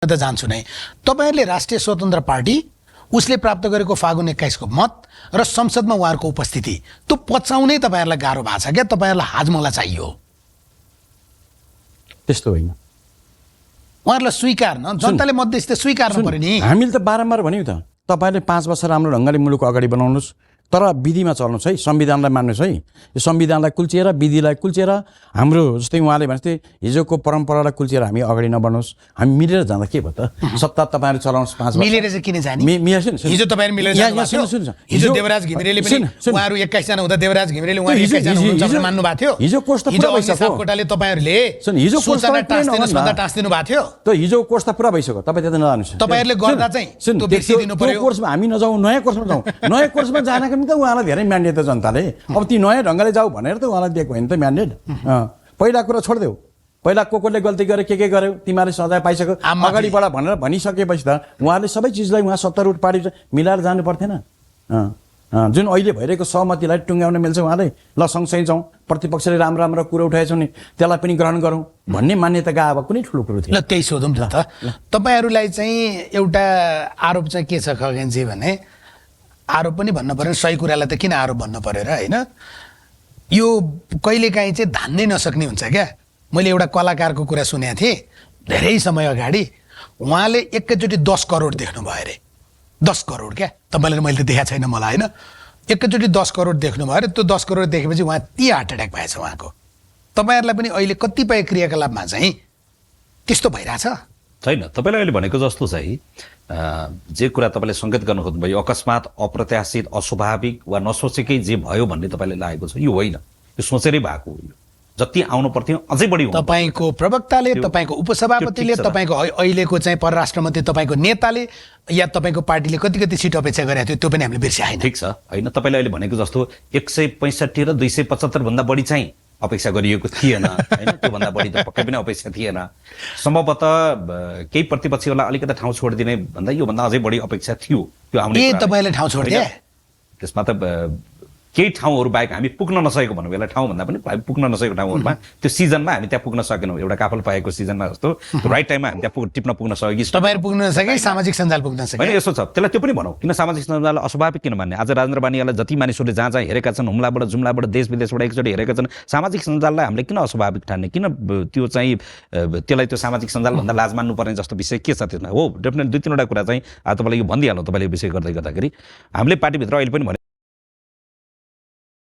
त जान्छु नै। तपाईहरुले राष्ट्रिय स्वतन्त्र पार्टी उसले प्राप्त गरेको फागुन 21 को मत र संसदमा उहाँहरुको उपस्थिति त्यो पचाउनै तपाईहरुलाई गाह्रो भएको छ क्या। तपाईहरुलाई हाजमला चाहियो। त्यस्तो होइन, उहाँहरुलाई स्वीकार्न जनताले मध्यस्थी स्वीकार्नु पर्यो नि। हामीले त बारम्बार भन्यौं त, तपाईहरुले 5 वर्ष राम्रो ढंगले मुलुक अगाडि बनाउनुस्, तर विधिमा चल्नुस् है, संविधानलाई मान्नुस् है। यो संविधानलाई कुल्चिएर, विधिलाई कुल्चिएर, हाम्रो जस्तै उहाँले भने जस्तै हिजोको परम्परालाई कुल्चिएर हामी अगाडि नबढ्नुस्। हामी मिलेर जाँदा के भयो त? सत्ता तपाईहरु चलाउनुस् 5 वर्ष। मिलेर चाहिँ किन जाने? हिजो तपाईहरु मिलेर जानु। हिजो देवराज घिमिरेले पनि उहाँहरु 21 जना हुँदा देवराज घिमिरेले उहाँ 21 जना हुनुहुन्छ मान्नु भएको थियो। हिजो कोर्स त पुरा भइसक्यो। सापकोटाले तपाईहरुले हिजो कोर्स सूचना टास्दिनुस् भन्दा टास्दिनु भएको थियो। त हिजो कोर्स त पुरा भइसक्यो। तपाई त्यता नजानुस्। तपाईहरुले गर्दा चाहिँ त्यो बिर्सिदिनु पर्यो। त्यो कोर्समा हामी नजाउँ, नयाँ कोर्समा जाउँ। नयाँ कोर्समा जानको निम्ति उहाँलाई धेरै म्यान्डेट त जनताले। अब ती नयाँ ढंगले जाऊ भनेर त उहाँलाई दिएको होइन त म्यान्डेट। पहिला कुरा छोड्देऊ। पहिला कोले गल्ती गरे के गर्यो, तिमीहरूले सजाय पाइसक्यो, अगाडि बढा भनेर भनिसकेपछि त उहाँले सबै चिजलाई उहाँ सत्तारूढ पार्टी मिलाएर जानु पर्थेन। जुन अहिले भइरहेको सहमतिलाई टुङ्ग्याउन मिल्छ उहाँले, ल सँगसँगै जाउँ, प्रतिपक्षले राम्रो कुरा उठाएछौ नि त्यसलाई पनि ग्रहण गरौँ भन्ने मान्यता अब कुनै ठुलो कुरो थिएन। ल त्यही सोधौँ त। तपाईहरुलाई चाहिँ एउटा आरोप चाहिँ के छ खगेनजी भने, आरोप पनि भन्नु पर्यो, सही कुरालाई त किन आरोप भन्नु पर्यो र हैन? यो कहिलेकाहीँ चाहिँ धान्नै नसक्ने हुन्छ क्या। मैले एउटा कलाकारको कुरा सुनेको थिएँ धेरै समय अगाडि। उहाँले एकैचोटि 10 करोड देख्नुभयो अरे। 10 करोड क्या। तपाईँले मैले त देखाएको छैन मलाई होइन। एकैचोटि 10 करोड देख्नुभयो अरे। त्यो 10 करोड देखेपछि उहाँ ती हार्ट एट्याक भएछ उहाँको। तपाईँहरूलाई पनि अहिले कतिपय क्रियाकलापमा चाहिँ त्यस्तो भइरहेछ छैन? तपाईँले अहिले भनेको जस्तो चाहिँ जे कुरा तपाईँले सङ्केत गर्न खोज्नुभयो, अकस्मात, अप्रत्याशित, अस्वाभाविक वा नसोचेकै जे भयो भन्ने तपाईँले लागेको छ, यो होइन। यो सोचेरै भएको हो। जति आउनु पर्थ्यो अझै बढी हो। तपाईँको प्रवक्ताले, तपाईँको उपसभापतिले, तपाईँको अहिलेको चाहिँ परराष्ट्र मन्त्री, तपाईँको नेताले या तपाईँको पार्टीले कति सिट अपेक्षा गरेको थियो त्यो पनि हामीले बिर्स्याएन। ठिक छ होइन? तपाईँले अहिले भनेको जस्तो 165 र 275 भन्दा बढी चाहिँ अपेक्षा गरिएको थिएन होइन? त्योभन्दा बढी त पक्कै पनि अपेक्षा थिएन। सम्भवतः केही प्रतिपक्षीहरूलाई अलिकति ठाउँ छोडिदिने भन्दा योभन्दा अझै बढी अपेक्षा थियो। त्यो आउने तपाईँले ठाउँ छोडिदिए? त्यसमा त केही ठाउँहरू बाहेक हामी पुग्न नसकेको भनौँ, यसलाई ठाउँ भन्दा पनि हामी पुग्न नसकेको ठाउँहरूमा त्यो सिजनमा हामी त्यहाँ पुग्न सकेनौँ। एउटा काफल पाएको सिजनमा जस्तो राइट टाइममा हामी त्यहाँ पुग्न सकेकी। तपाईँहरू पुग्न नसके, सामाजिक सञ्जाल पुग्न सके होइन? यसो छ, त्यसलाई त्यो पनि भनौँ। किन सामाजिक सञ्जाल अस्वाभाविक किन भन्ने? आज राजेन्द्र बानियालाई जति मानिसहरूले जहाँ हेरेका छन्, हुम्लाबाट जुम्लाबाट देश विदेशबाट एकचोटि हेरेका छन्, सामाजिक सञ्जाललाई हामीले किन अस्वाभाविक ठान्ने? किन त्यो चाहिँ त्यसलाई त्यो सामाजिक सञ्जालभन्दा लाज मान्नुपर्ने जस्तो विषय के छ त्यसमा? हो, डेफिनेटली 2-3वटा कुरा चाहिँ तपाईँलाई यो भनिदिइहालौँ। तपाईँले विषय गर्दै गर्दाखेरि हामीले पार्टीभित्र अहिले पनि